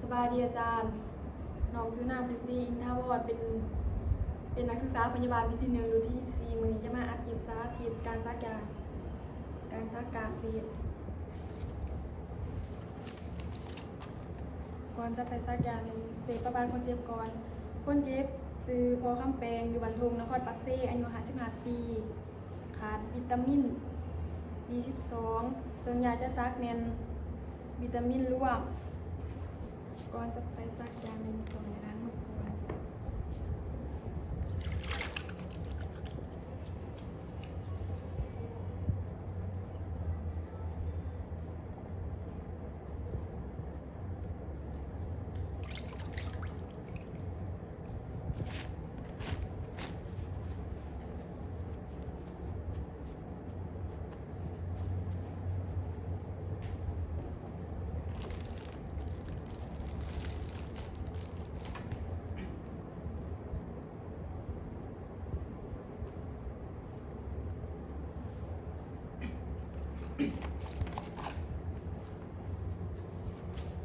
ສະບາຍດີອາຈານ. ນ້ອງຊື່ນາງ ພູສີ ອິນທາວອນ ເປັນ ເປັນນັກສຶກສາພະຍາບານປີທີໜຶ່ງ ລຸ້ນທີສິບສີ່. ມື້ນີ້ຈະມາອັດຄລິບສາທິດການສັກຢາ ການສັກກ້າມຊີ້ນ. ກ່ອນຈະໄປສັກຢາແມ່ນເຊັກປະຫວັດຄົນເຈັບກ່ອນ. ຄົນເຈັບຊື່ ພໍ່ຄຳແປງ ຢູ່ບ້ານທົ່ງ ນະຄອນປາກເຊ, ອາຍຸຫ້າສິບຫ້າປີ, ຂາດວິຕາມິນ ບີສິບສອງ. ສ່ວນຢາຈະສັກແມ່ນວິຕາມິນລວມ. ກ່ອນຈະໄປສັກຢາແມ່ນຕ້ອງໄດ້ລ້າງມືກ່ອນ.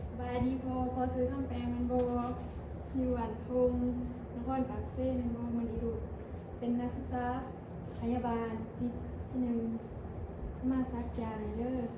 ສະບາຍດີພໍ່. ພໍ່ຊື່ຄຳແປງແມ່ນບໍ່? ຢູ່ບ້ານທົ່ງ ນະຄອນປາກເຊແມ່ນບໍ່? ມື້ນີ້ລູກເປັນນັກສຶກສາພະຍາບານປີທີໜຶ່ງ ມາສັກຢາໃຫ້ເດີ. ສ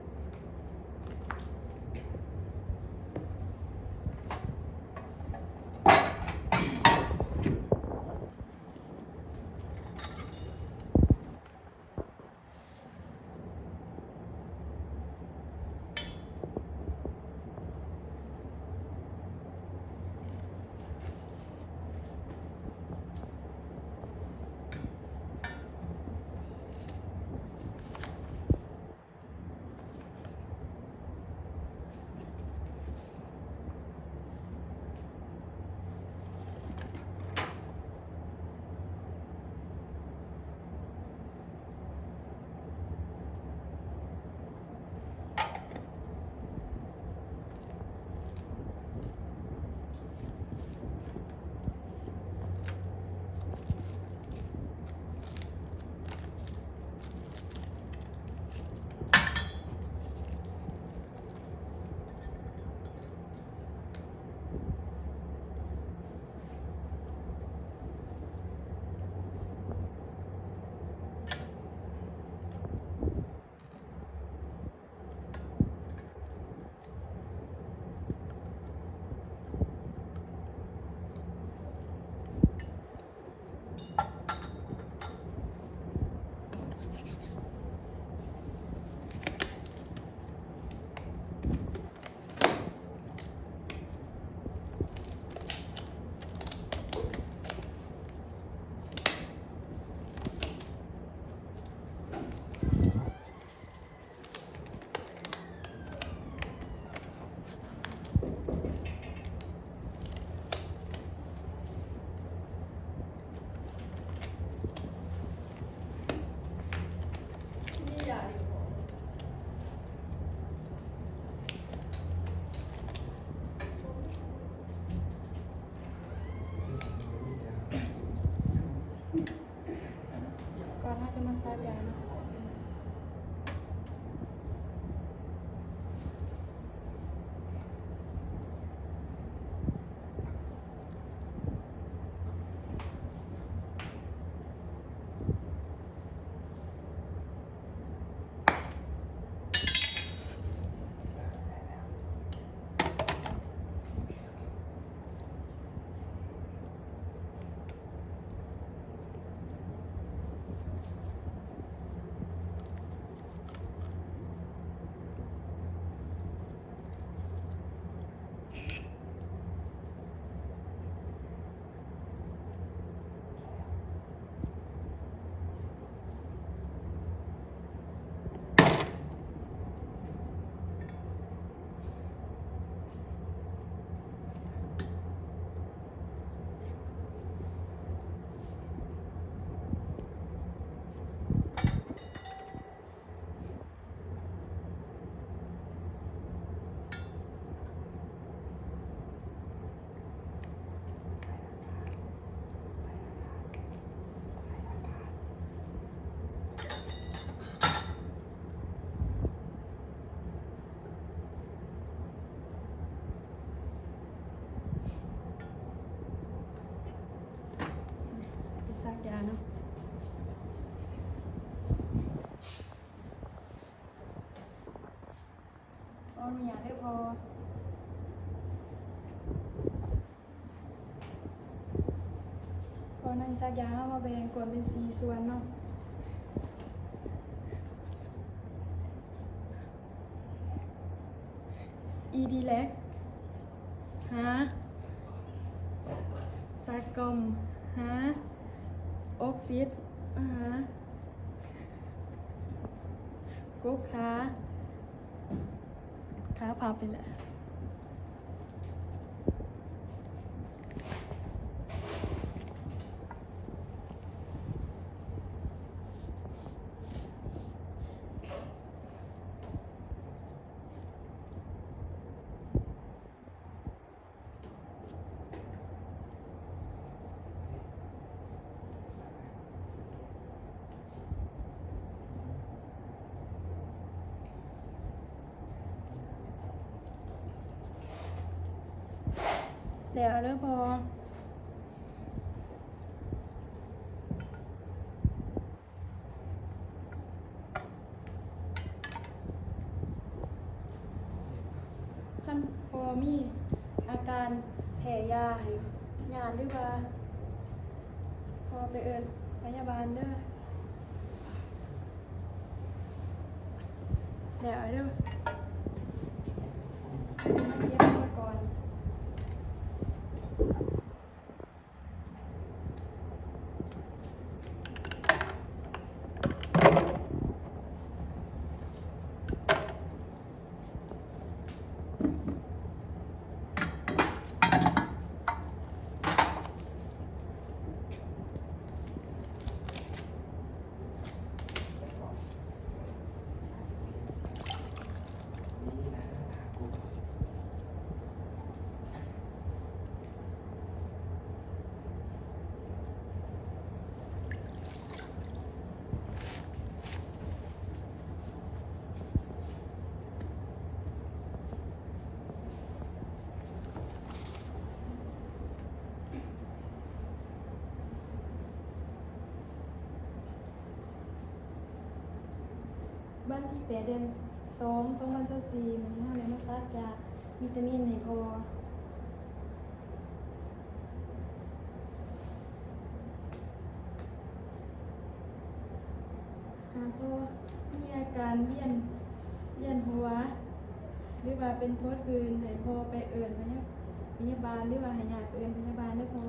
ເດີພໍ່. ພໍນັ່ງສັກຢາ ເຮົາມາແບ່ງກວນເປັນສີ່ສ່ວນເນາະ. ອີດີແລັກ ຫາ ສາກອມ ຫາ ອົກຊິດ ຫາ ກົກຂາ ຂາພັບນີ້ແຫຼະ. ແລ້ວເດີພໍ່. ຄັນພໍ່ມີອາການແພ້ຢາ ໃຫ້ຍາດ ຫຼືວ່າ ພໍ່ໄປເອີ້ນພະຍາບານເດີ. ແລ້ວເດີ ມາເກັບອຸປະກອນ. ວັນທີແປດ ເດືອນສອງ ສອງພັນຊາວສີ່ ມື້ນີ້ເຮົາໄດ້ມາສັກຢາວິຕາມິນໃຫ້ພໍ່. ຫາກພໍ່ມີອາການວຽນ ວຽນຫົວ ຫຼືວ່າເປັນປົວອື່ນ ໃຫ້ພໍ່ໄປເອີ້ນພະຍາ ພະຍາບານ ຫຼືວ່າໃຫ້ຍາດໄປເອີ້ນພະຍາບານເດີພໍ່.